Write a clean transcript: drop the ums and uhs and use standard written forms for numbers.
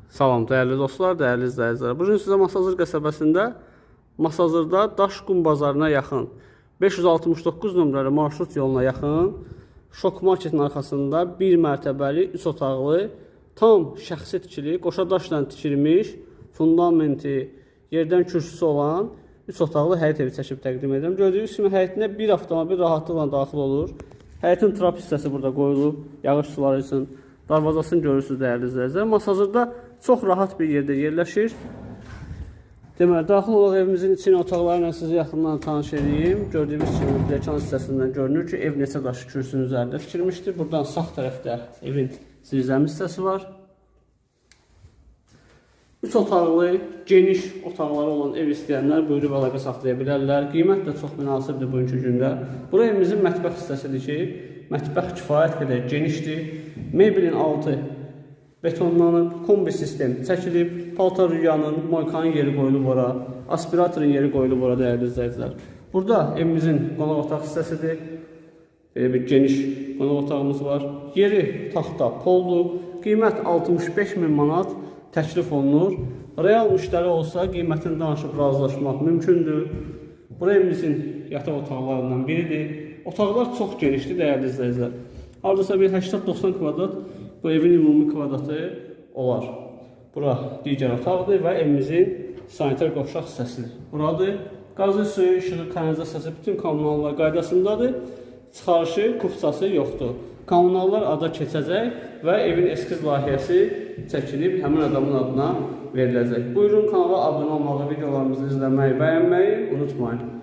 Salam dəyərli dostlar, dəyərli izləyicilər. Bu gün sizə Masazır qəsəbəsində Masazırda Daşqum bazarına yaxın 569 nömrəli marşrut yoluna yaxın Şok marketin arxasında bir mərtəbəli, 3 otaqlı, tam şəxsi tikili, qoşa daşla tikilmiş, fundamenti, yerdən kürsüsü olan 3 otaqlı həyət evi çəkib təqdim edirəm. Gördüyünüz kimi həyətinə bir avtomobil rahatlıqla daxil olur. Həyətin trap hissəsi burada qoyulub, yağış suları üçün. Darvazasını görürsünüz dəyərli izləyicilər. Masazırda çox rahat bir yerdə yerləşir. Deməli, daxil olaq evimizin içinə otaqları ilə sizi yaxından tanış edeyim. Gördüyünüz kimi pilləkən hissəsindən görünür ki, ev neçə daşı kürsünün üzərində tikilmişdir. Buradan sağ tərəfdə evin zirzəmi hissəsi var. 3 otaqlı, geniş otaqları olan ev istəyənlər buyurub əlaqə saxlaya bilərlər. Qiymət də çox münasibdir bugünkü gündə. Bura evimizin mətbəx hissəsidir ki, mətbəx kifayət qədər genişdir. Mebelin altı betonlanıb, kombi sistem çəkilib, paltar yuyanın, moykanın yeri qoyulub ora, aspiratorun yeri qoyulub ora dəyərli izləyicilər. Burada evimizin qonaq otaq hissəsidir. Belə bir geniş qonaq otağımız var. Yeri taxta poldur. Qiymət 65 min manat təklif olunur. Real müştəri olsa qiymətini danışıb razılaşmaq mümkündür. Bura evimizin yataq otaqlarından biridir. Otaqlar çox genişdir dəyərli izləyicilər. Hardasa bir 80-90 kvadrat bu evin ümumi kvadratı olar. Bura digər otaqdır və evimizin sanitar qovşaq hissəsidir. Buradır. Qazı suyu, işığı, kanalizasiyası bütün kommunallar qaydasındadır. Çıxarışı, kupçası yoxdur. Kommunallar ada keçəcək və evin eskiz layihəsi çəkilib həmin adamın adına veriləcək. Buyurun kanala abunə olmağı, videolarımızı izləməyi, bəyənməyi unutmayın.